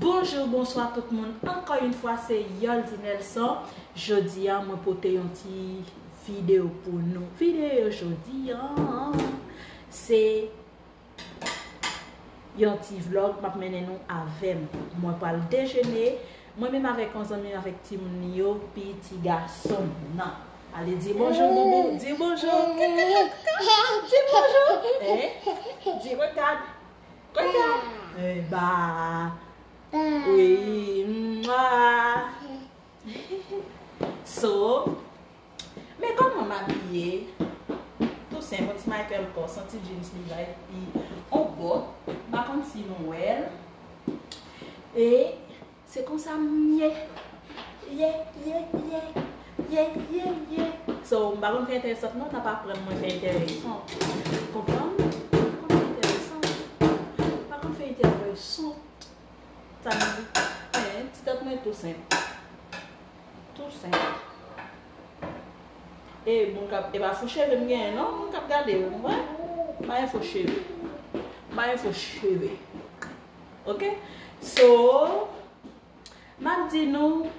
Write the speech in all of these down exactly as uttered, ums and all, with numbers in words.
Bonjou, bonswa tout moun. Ankò yon fwa, se Yoldy Nelson. Jodi a, mwen pote yon ti videyo pou nou. Videyo jodi a, se yon ti vlog m ap mennen nou avè m. Mwen pral dejene, mwen menm avèk yon zanmi m, avèk timoun li yo, pi ti gason m nan. Ale di bonjou, Doudou. Di bonjou. Di bonjou. Eh? Di regad. Regad. Eh, ba. Wi. Mwa. So, men kòman m abiye? Tou senp, yon ti Michael Kors, yon ti jeans Levi, epi yon bòt. M pa konn si nou wè l. E se konsa m ye. Ye, ye, ye. Ye, ye, ye. So, m pa konn fè entèresan, non, n ap aprann mwen fè entèresan. Konprann? M pa konn fè entèresan. M pa konn fè entèresan. Sa m di, eh, ti tèt mwen tou senp. Tou senp. E moun k ap, e pa fo cheve m genyen, non, moun k ap gade yo, m wè. M pa gen fo cheve. M pa gen fo cheve. Ok? So, m ap di nou,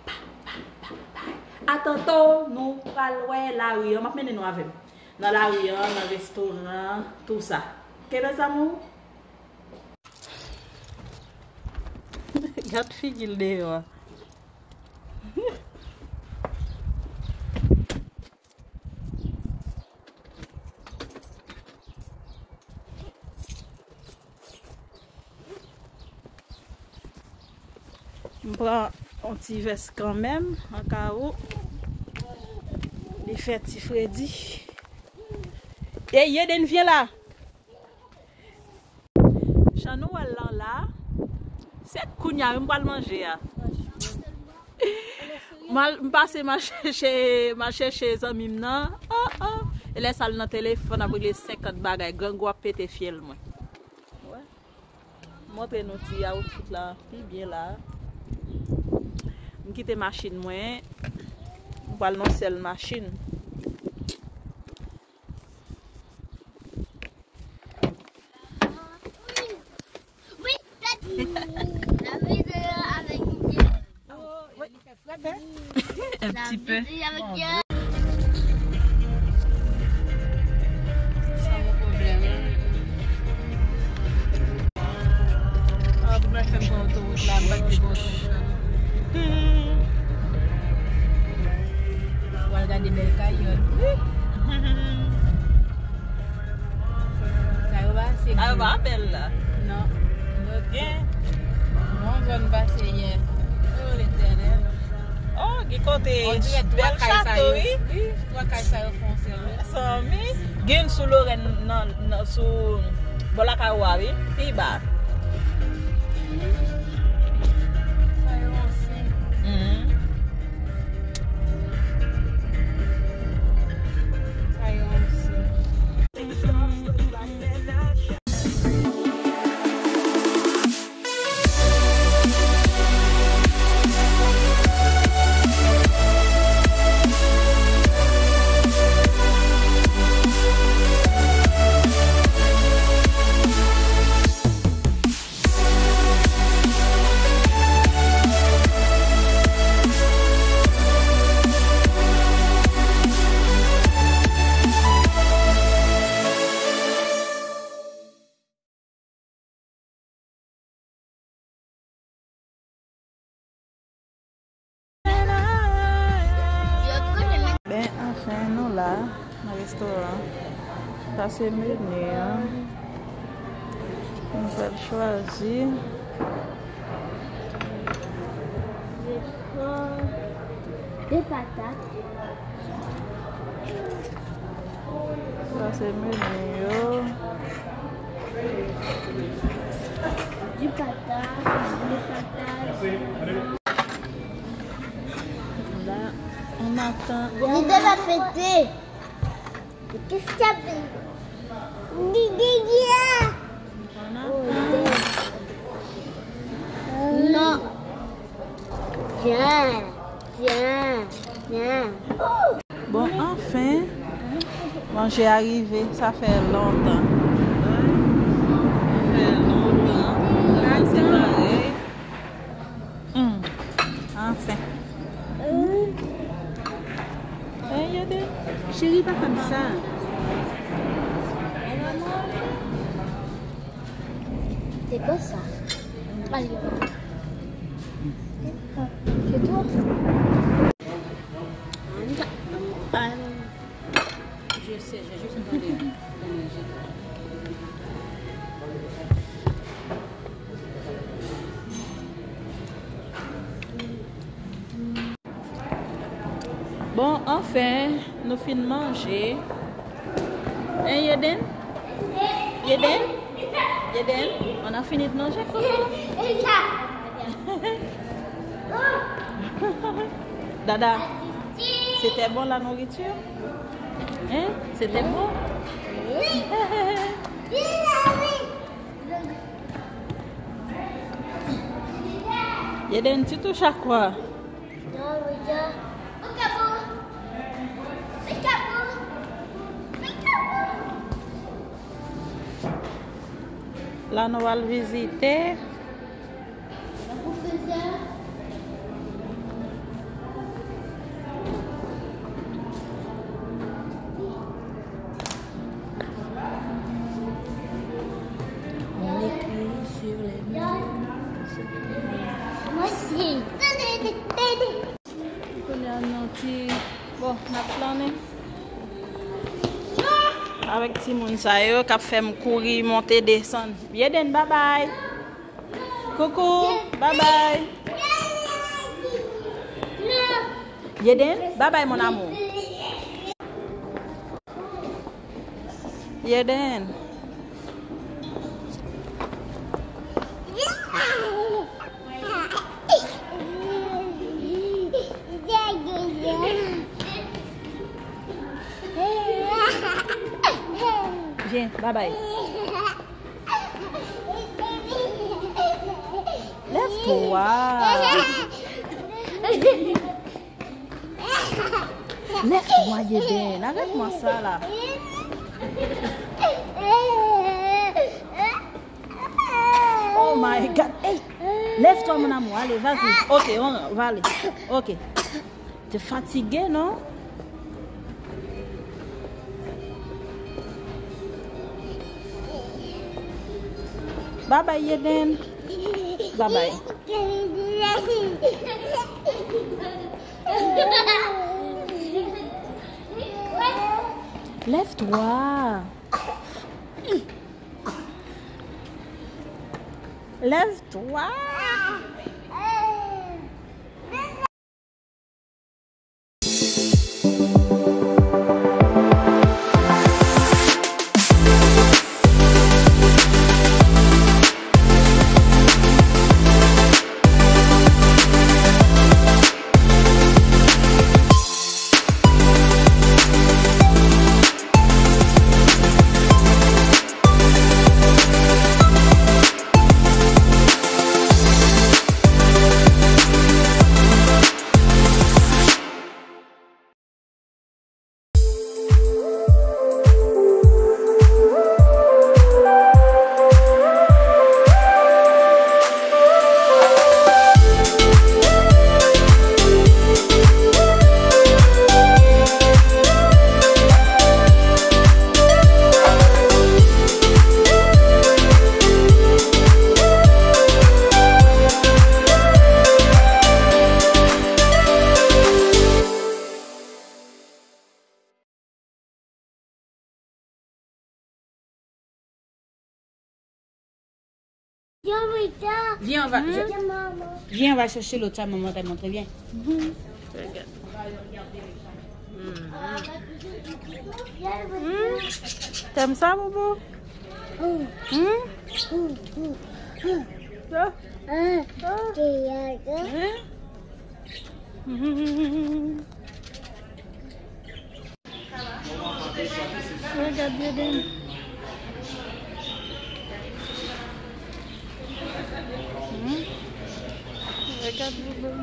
pa, pa, pa, pa. Atanto, nou pral wè lari an. M ap mennen nou avè m. Nan lari an, nan restoran, tou sa. Ok, mes amours? Gad figi l deyò a. M pran yon ti vès kanmenm, an kawo. Li fè ti fredi. Ey, Eden, vyen la! Jan nou wè l lan la, se kounye a wi m pral manje a. M al, m pase m al chèche, m al chèche zanmi m nan. Oh, oh. E lè sa l nan telefòn ap regle senkant bagay, grangou ap pete fyèl mwen. Wè. Montre nou ti outfit la pi byen la. M kite machin mwen. M pral nan sèl machin. Un petit peu. Sa yon pwoblèm. Ah, pou mwen fè m pran otowout la, m pa t vle pran otowout la. W al gade bèl kay yo. Sa yo pa ase. Sa yo pa bèl la. Non. Gen. Non, zòn pase yè. Oh, Letènèl. Oh, gen kote bèl chato, wi. Wi, twa kay sa yo fè yon sèl. Sanmi, gen sou Lorèn nan, nan, sou bò lakay ou a, wi. Pi ba. Sa yo ansen. Mhm. Sa yo ansen. Ben, anfen, nou la, nan restoran. Sa se meni an. Nou pral chwazi. Je prends deux patates. Sa se meni yo. Du patates, du patates. La, on attend. Li te va fete. Kisa pe? Gigi, gigi. Non. Tiens, tiens, tiens. Bon, anfen, manje a rive, sa fè lontan. Sa fè lontan. Cheri, pa fè m sa. Se pa sa. Allez. C'est toi. Je sais, j'ai juste entendu. Bon, anfen, nou fin manje. Hein, Yeden? Yeden? Yeden, on a fini de manger, Coco? Dada, c'était bon la nourriture? Hein? C'était bon? Yeden, tu touches à quoi? La nou al vizite. On écrit sur les murs. Kounye a nou ti, bon, n ap flannen avèk timoun sa yo k ap fè m kouri, monte, desann. Yeden, babay. Coucou, babay. Yeden, babay, mon amour. Yeden. Vyen, babay. Lève-toi. Lève-toi, Yeden. Arrête-moi ça, là. Oh my God. Hey, lève-toi, mon amour. Allez, vas-y. Ok, on va aller. Ok. T'es fatigué, non? Bye bye, Yeden. Bye bye. Lève-toi. Lève-toi. Vyen, on va, je, vyen, on va chercher l'autre, maman t'a montré, vyen. T'aimes ça, Boubou? Hmm? Ça? Hein? Regarde, Yeden. Hmm? Regarde, Boubou.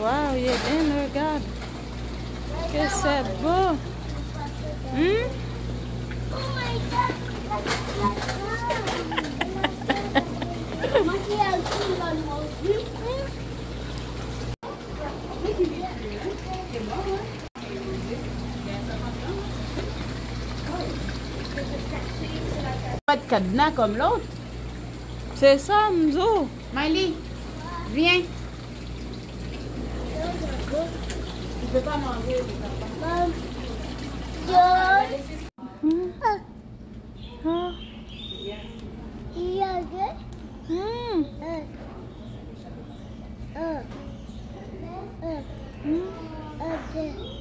Waw, Yeden, regarde. Que c'est beau. Hmm? Pas de cadenas comme l'autre. C'est ça, Mzo. Miley, viens. Tu peux pas manger. Hmm. Ah. Hmm. Hmm.